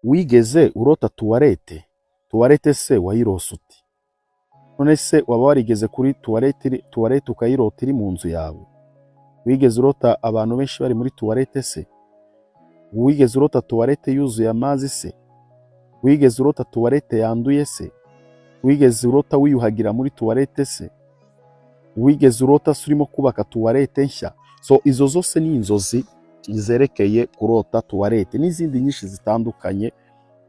Wigeze urota tuwarete? Tuwarete se wayirose ute? None se waba warigeze kuri tuwarete, tuwarete ukayirota iri mu nzu yawe? Wigeze urota abantu benshi bari muri tuwarete se? Wigeze urota tuwarete yuzuye amazi se? Wigeze urota tuwarete yanduye se? Wigeze urota wiyuhagira muri tuwarete se? Wigeze urota se urimo kubaka tuwarete nshya? So izo zose ni inzozi zerekeye kurota tuwarete n'izindi nyinshi zitandukanye.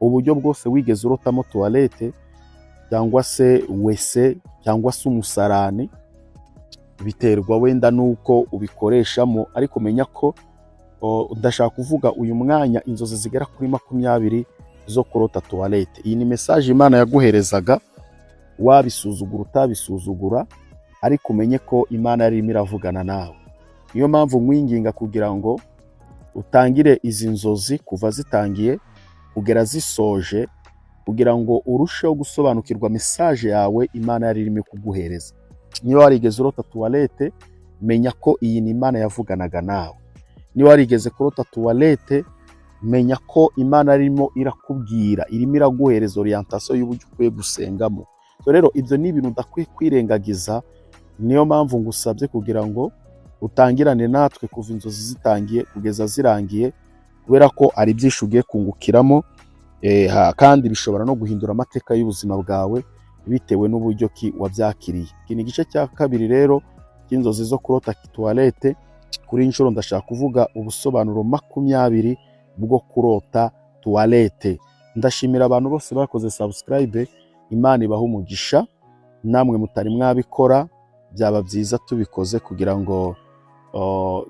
Uburyo bwose wigeze urotamo tuwarete cyangwa se WC cyangwa se umusarani, biterwa wenda n'uko ubikoreshamo, ariko menya ko ndashaka kuvuga uyu mwanya inzozi zigera kuri 20 zo kurota tuwarete. Iyi ni message Imana yaguherezaga, wabisuzugura utabisuzugura, ariko umenye ko Imana yari irimo iravugana nawe. Niyo mpamvu nkwinginga kugira ngo utangire izi nzozi kuva zitangiye kugera zisoje, kugira ngo urusheho gusobanukirwa message yawe Imana yari irimo kuguhereza. Niba warigeze urota tuwarete, menya ko iyi ni Imana yavuganaga nawe. Niba warigeze kurota tuwarete, menya ko Imana irimo irakubwira, irimo iraguhereza orientation y'uburyo ukwiye gusengamo. So rero ibyo ni ibintu udakwiye kwirengagiza. Niyo mpamvu ngusabye kugira ngo utangirane natwe kuva inzozi zitangiye kugeza zirangiye, kubera ko ari byinshi ugiye kungukiramo, kandi bishobora no guhindura amateka y'ubuzima bwawe bitewe n'uburyo ki wabyakiriye. Iki ni igice cya kabiri rero cy'inzozi zo kurota tuwarete. Kuri iyi nshuro ndashaka kuvuga ubusobanuro 20 bwo kurota tuwarete. Ndashimira abantu bose bakoze subscribe, Imana ibahe umugisha. Namwe mutari mwabikora, byaba byiza tubikoze kugira ngo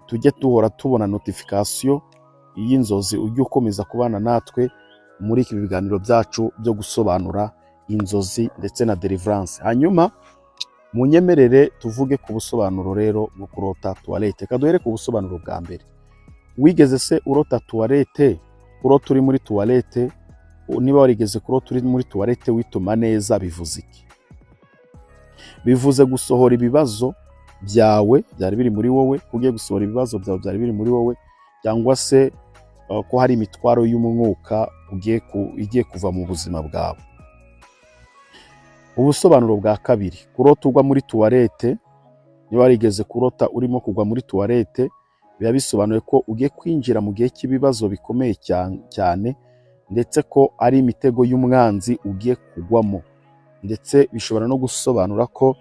tujye duhora tubona notification y'inzozi, ujye ukomeza kubana natwe muri ibi biganiro byacu byo gusobanura inzozi ndetse na deliverance. Hanyuma munyemerere tuvuge ku busobanuro rero bwo kurota tuwarete. Reka duhere ku busobanuro bwa mbere. Wigeze se urota tuwarete, urota uri muri tuwarete? Niba warigeze kurota uri muri tuwarete wituma neza, bivuze iki? Bivuze gusohora ibibazo byawe byari biri muri wowe, ko ugiye gusohora ibibazo byawe byari biri muri wowe, cyangwa se ko hari imitwaro y'umwuka igiye kuva mu buzima bwawe. Ubusobanuro bwa kabiri, kurota ugwa muri tuwarete. Niba warigeze kurota urimo kugwa muri tuwarete, biba bisobanuye ko ugiye kwinjira mu gihe cy'ibibazo bikomeye cyane, ndetse ko ari imitego y'umwanzi ugiye kugwamo. Ndetse bishobora no gusobanura ko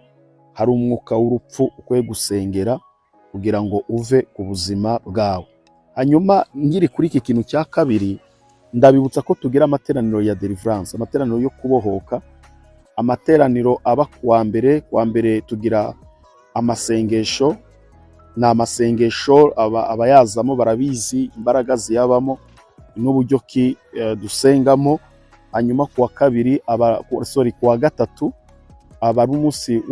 hari umwuka w'urupfu ukwiye gusengera kugira ngo uve ku buzima bwawe. Hanyuma nkiri kuri iki kintu cya kabiri, ndabibutsa ko tugira amateraniro ya deliverance, amateraniro yo kubohoka, amateraniro aba kuwa mbere. Kuwa mbere tugira amasengesho, ni amasengesho abayazamo barabizi imbaraga ziyabamo n'uburyo ki dusengamo. Hanyuma kuwa kabiri aba, sorry, kuwa gatatu aba ari umunsi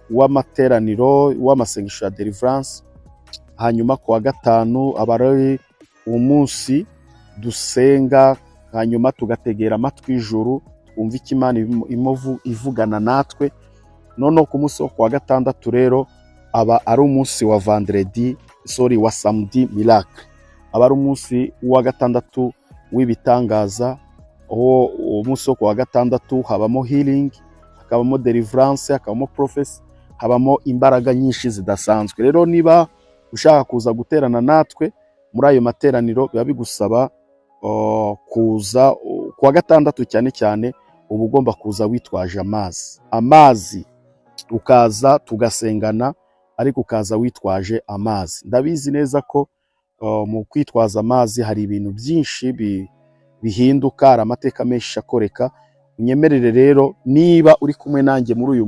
w'amateraniro w'amasengesho ya deliverance. Hanyuma kuwa gatanu aba ari umunsi dusenga, hanyuma tugategera amatwi ijuru, twumva icyo Imana irimo ivugana natwe. Noneho ku munsi wo kuwa gatandatu rero aba ari umunsi wa vendredi, sorry, wa samedi miracle, aba ari umunsi wa gatandatu w'ibitangaza. Aho uwo munsi wo kuwa gatandatu habamo healing, hakabamo deliverance, hakabamo prophecy, habamo imbaraga nyinshi zidasanzwe. Rero niba ushaka kuza guterana natwe muri ayo materaniro, biba bigusaba kuza kuwa gatandatu. Cyane cyane uba ugomba kuza witwaje amazi, ukaza tugasengana, ariko ukaza witwaje amazi. Ndabizi neza ko mu kwitwaza amazi hari ibintu byinshi bihinduka, hari amateka menshi akoreka. Unyemerere rero, niba uri kumwe nanjye muri uyu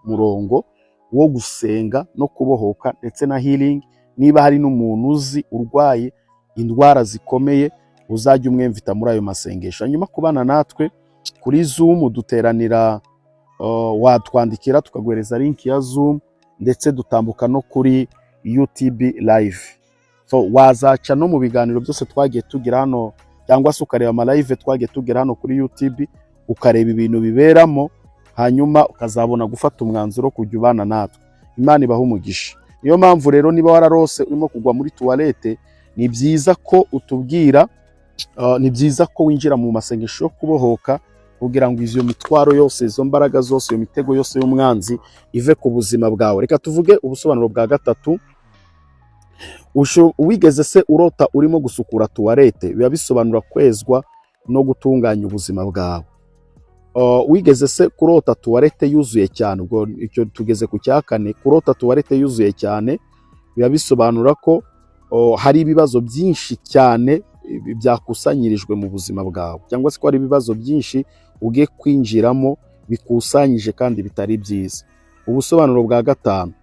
murongo wo gusenga no kubohoka ndetse na healing, niba hari n'umuntu uzi urwaye indwara zikomeye, uzajya umwemvita muri ayo masengesho. Hanyuma kubana natwe kuri Zoom, duteranira, watwandikira tukaguhereza link ya Zoom, ndetse dutambuka no kuri YouTube live. So wazaca no mu biganiro byose twagiye tugira hano, cyangwa se ukareba ama live twagiye tugira hano kuri YouTube, ukareba ibintu biberamo, hanyuma ukazabona gufata umwanzuro kujya ubana natwe. Imana ibaha umugisha. Niyo mpamvu rero niba wararose urimo kugwa muri tuwarete, ni byiza ko utubwira. Ni byiza ko winjira mu masengesho yo kubohoka kugira ngo izo mitwaro yose, izo mbaraga zose, iyo mitego yose y'umwanzi ive ku buzima bwawe. Reka tuvuge ubusobanuro bwa gatatu. Wigeze se urota urimo gusukura tuwarete? Biba bisobanura kwezwa no gutunganya ubuzima bwawe. Wigeze se kurota tuwarete yuzuye cyane? Ubwo icyo tugeze ku cya kane. Kurota tuwarete yuzuye cyane biba bisobanura ko hari ibibazo byinshi cyane byakusanyirijwe mu buzima bwawe, cyangwa se ko hari ibibazo byinshi ugiye kwinjiramo bikusanyije kandi bitari byiza. Ubusobanuro bwa gatanu,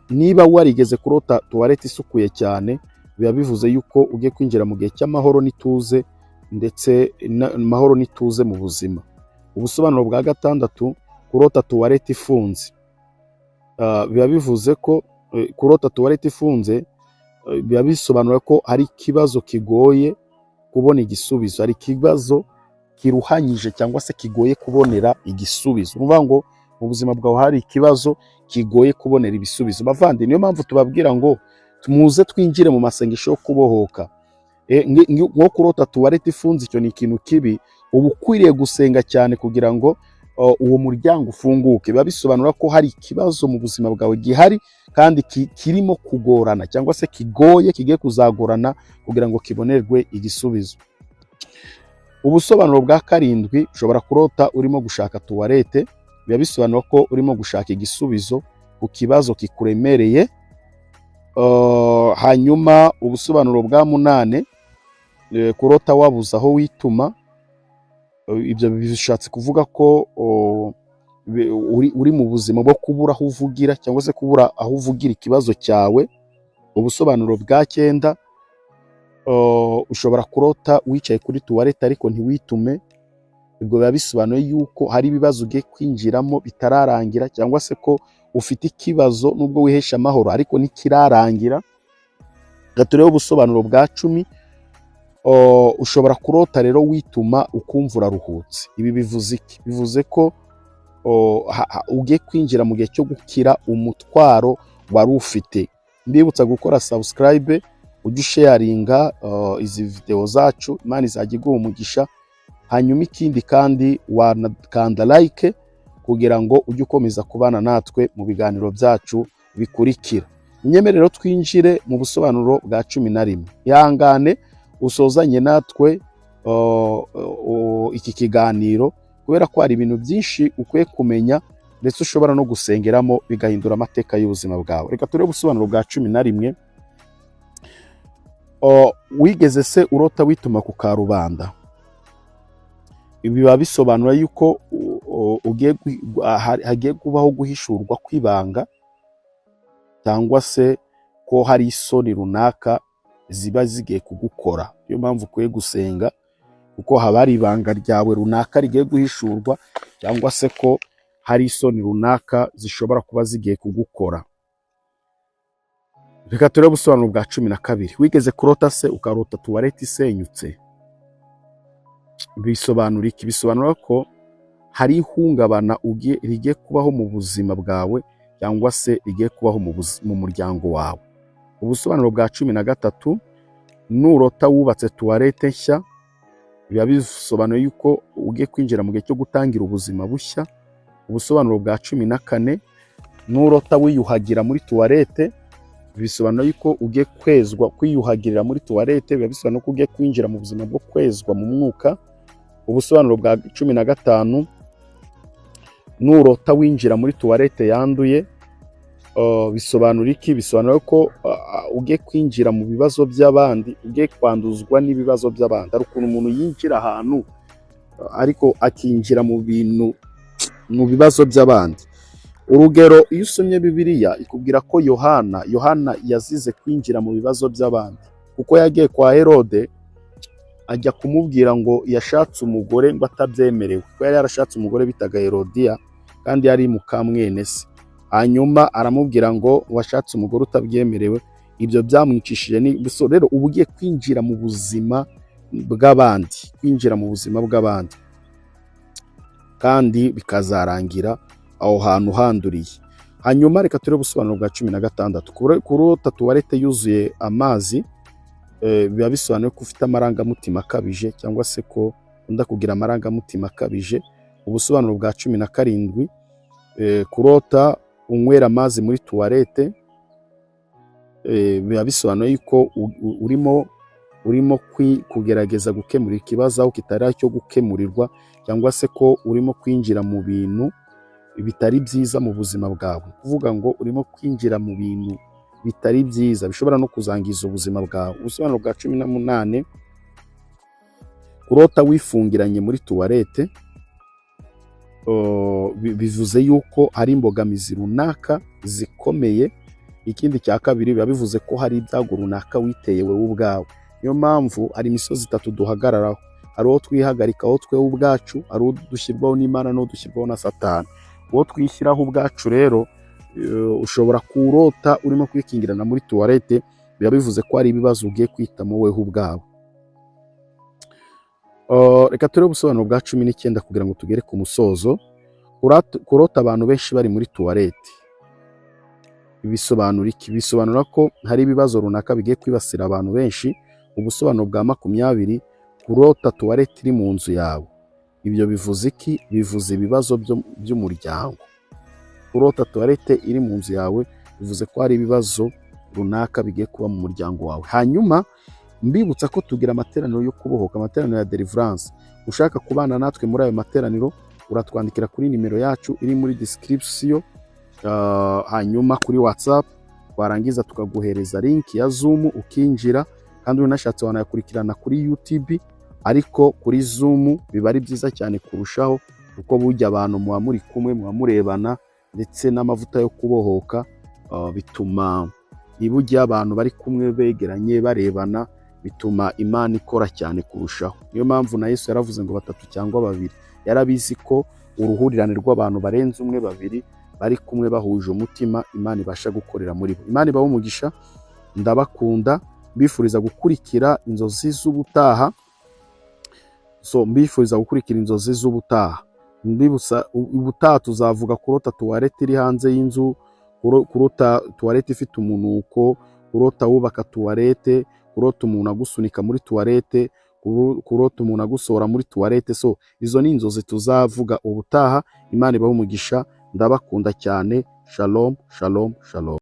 niba warigeze kurota tuwarete isukuye cyane, biba bivuze yuko ugiye kwinjira mu gihe cy'amahoro n'ituze, ndetse n'amahoro n'ituze mu buzima. Ubusobanuro bwa gatandatu, kurota tuwarete ifunze, biba bivuze ko kurota tuwarete ifunze biba bisobanura ko hari ikibazo kigoye kubona igisubizo, hari ikibazo kiruhanyije cyangwa se kigoye kubonera igisubizo. Ni ukuvuga ngo mu buzima bwawe hari ikibazo kigoye kubonera ibisubizo. Bavandi, niyo mpamvu tubabwira ngo muze twinjire mu masengesho yo kubohoka. Nko kurota tuwarete ifunze, icyo ni ikintu kibi, uba ukwiriye gusenga cyane kugira ngo uwo muryango ufunguke. Biba bisobanura ko hari ikibazo mu buzima bwawe gihari kandi kirimo kugorana cyangwa se kigoye, kigiye kuzagorana kugira ngo kibonerwe igisubizo. Ubusobanuro bwa karindwi, ushobora kurota urimo gushaka tuwarete, biba bisobanura ko urimo gushaka igisubizo ku kibazo kikuremereye. Hanyuma ubusobanuro bwa munane, kurota wabuze aho wituma, ibyo bishatse kuvuga ko uri mu buzima bwo kubura aho uvugira cyangwa se kubura aho uvugira ikibazo cyawe. Ubusobanuro bwa cyenda, ushobora kurota wicaye kuri tuwarete ariko ntiwitume, ubwo biba bisobanuye yuko hari ibibazo ugiye kwinjiramo bitararangira, cyangwa se ko ufite ikibazo nubwo wihesha amahoro ariko ntikirarangira. Reka turebe ubusobanuro bwa 10. Ushobora kurota rero wituma ukumva uraruhutse. Ibi bivuze iki? Bivuze ko ugiye kwinjira mu gihe cyo gukira umutwaro wari ufite. Mbibutsa gukora subscribe, ujye usharinga izi video zacu, Imana izajya iguha umugisha. Hanyuma ikindi kandi wanakanda like kugira ngo ujye ukomeza kubana natwe mu biganiro byacu bikurikira. Munyemerere twinjire mu busobanuro bwa 11. Ihangane usozanye natwe iki kiganiro, kubera ko hari ibintu byinshi ukwiye kumenya ndetse ushobora no gusengeramo bigahindura amateka y'ubuzima bwawe. Reka turebe ubusobanuro bwa 11. Wigeze se urota wituma ku karubanda? Ibi biba bisobanura yuko hagiye kubaho guhishurwa kw'ibanga, cyangwa se ko hari isoni runaka ziba zigiye kugukora. Niyo mpamvu ukwiye gusenga, kuko haba hari ibanga ryawe runaka rigiye guhishurwa, cyangwa se ko hari isoni runaka zishobora kuba zigiye kugukora. Reka turebe ubusobanuro bwa 12. Wigeze kurota se ukarota tuwarete isenyutse? Bisobanura iki? Bisobanura ko hari ihungabana rigiye kubaho mu buzima bwawe, cyangwa se rigiye kubaho mu muryango wawe. Ubusobanuro bwa 13, nurota wubatse tuwarete nshya, biba bisobanuye yuko ugiye kwinjira mu gihe cyo gutangira ubuzima bushya. Ubusobanuro bwa 14, nurota wiyuhagira muri tuwarete, bisobanura yuko ugiye kwezwa. Kwiyuhagirira muri tuwarete biba bisobanura ko ugiye kwinjira mu buzima bwo kwezwa mu mwuka. Ubusobanuro bwa 15, nurota winjira muri tuwarete yanduye, bisobanura iki? Bisobanura ko ugiye kwinjira mu bibazo by'abandi, ugiye kwanduzwa n'ibibazo by'abandi. Hari ukuntu umuntu yinjira ahantu ariko akinjira mu bintu, mu bibazo by'abandi. Urugero, iyo usomye Bibiliya ikubwira ko Yohana yazize kwinjira mu bibazo by'abandi, kuko yagiye kwa Herode ajya kumubwira ngo yashatse umugore ngo atabyemerewe, kuko yari yarashatse umugore bitaga Herodiya kandi yari mukamwene se. Hanyuma aramubwira ngo washatse umugore utabyemerewe, ibyo byamwicishije ni so. Rero uba ugiye kwinjira mu buzima bw'abandi, kwinjira mu buzima bw'abandi, kandi bikazarangira aho hantu handuriye. Hanyuma reka turebe ubusobanuro bwa 16. Kurota tuwarete yuzuye amazi Biba bisobanuye ko ufite amarangamutima akabije, cyangwa se ko ukunda kugira amarangamutima akabije. Ubusobanuro bwa 17, kurota unywera amazi muri tuwarete, biba bisobanuye ko urimo kugerageza gukemura ikibazo aho kitari icyo gukemurirwa, cyangwa se ko urimo kwinjira mu bintu bitari byiza mu buzima bwawe. Kuvuga ngo urimo kwinjira mu bintu bitari byiza bishobora no kuzangiza ubuzima bwawe. Ubusobanuro bwa 18, kurota wifungiranye muri tuwarete, bivuze yuko hari imbogamizi runaka zikomeye. Ikindi cya kabiri, biba bivuze ko hari ibyago runaka witeye wowe ubwawe. Niyo mpamvu hari imisozi itatu duhagararaho: hari uwo twihagarikaho twewe ubwacu, hari uwo dushyirwaho n'Imana, n'uwo dushyirwaho na Satani. Uwo twishyiraho ubwacu rero, ushobora kurota urimo kwikingirana muri tuwarete, biba bivuze ko hari ibibazo ugiye kwitamo weho ubwawe. Reka turebe ubusobanuro bwa 19 kugira ngo tugere ku musozo. Kurota abantu benshi bari muri tuwarete bisobanura iki? Bisobanura ko hari ibibazo runaka bigiye kwibasira abantu benshi. Ubusobanuro bwa 20, kurota tuwarete iri mu nzu yawe, ibyo bivuze iki? Bivuze ibibazo by'umuryango. Kurota tuwarete iri mu nzu yawe bivuze ko hari ibibazo runaka bigiye kuba mu muryango wawe. Hanyuma mbibutsa ko tugira amateraniro yo kubohoka, amateraniro ya deliverance. Ushaka kubana natwe muri ayo materaniro, uratwandikira kuri nimero yacu iri muri description, hanyuma kuri WhatsApp, warangiza tukaguhereza link ya Zoom ukinjira. Kandi unashatse wanayakurikirana kuri YouTube, ariko kuri Zoom biba ari byiza cyane kurushaho, kuko burya abantu muba muri kumwe, muba murebana, ndetse n'amavuta yo kubohoka, bituma ibujya abantu bari kumwe begeranye barebana, bituma Imana ikora cyane kurushaho. Niyo mpamvu na Yesu yaravuze ngo batatu cyangwa babiri. Yarabizi ko uruhurirane rw'abantu barenze umwe, babiri bari kumwe bahuje umutima, Imana ibasha gukorera muri bo. Imana ibahe umugisha, ndabakunda, mbifuriza gukurikira inzozi z'ubutaha. So mbifuriza gukurikira inzozi z'ubutaha. Mbibutsa, ubutaha tuzavuga kurota tuwarete iri hanze y'inzu, kurota tuwarete ifite umunuko, kurota wubaka tuwarete, kurota umuntu agusunika muri tuwarete, kurota umuntu agusohora muri tuwarete. So izo ni inzozi tuzavuga ubutaha. Imana ibahe umugisha, ndabakunda cyane. Shalom, shalom, shalom.